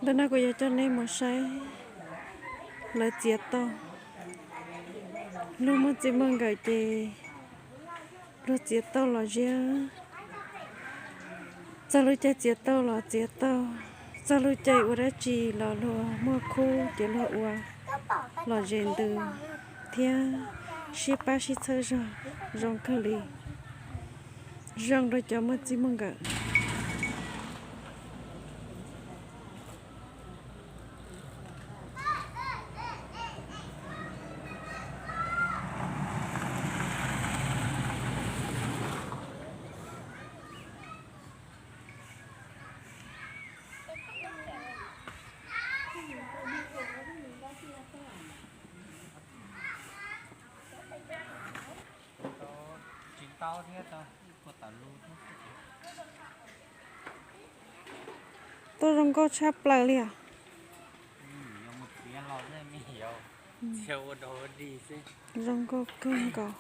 Ntawm no kuv yuav coj nej mus saib lawv txiav tauj. Luag muaj txij muaj nkawm ces luag txiav tauj los ziab. Txog lub caij txiav tauj los txiav tauj, txog lub caij ua dab tsi los luag muaj khub ces luag ua los zes ntws thiab sib pab sib txhawb zog zoo kawg li, zoo rau cov muaj txij muaj nkawm. Tau zoo nkauj tshaj plaws li os. Zoo nkauj kawg nkaus.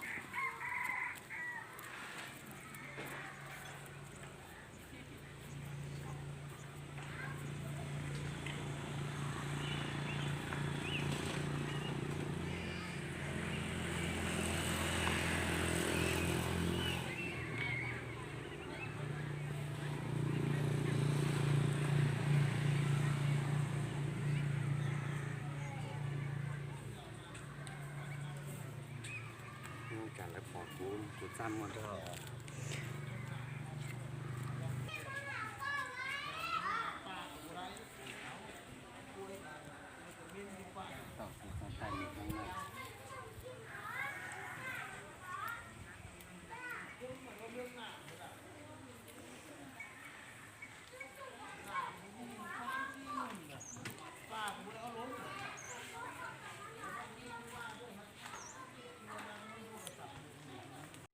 Ua cas lawv pom kuv, kuv txaj muag rau.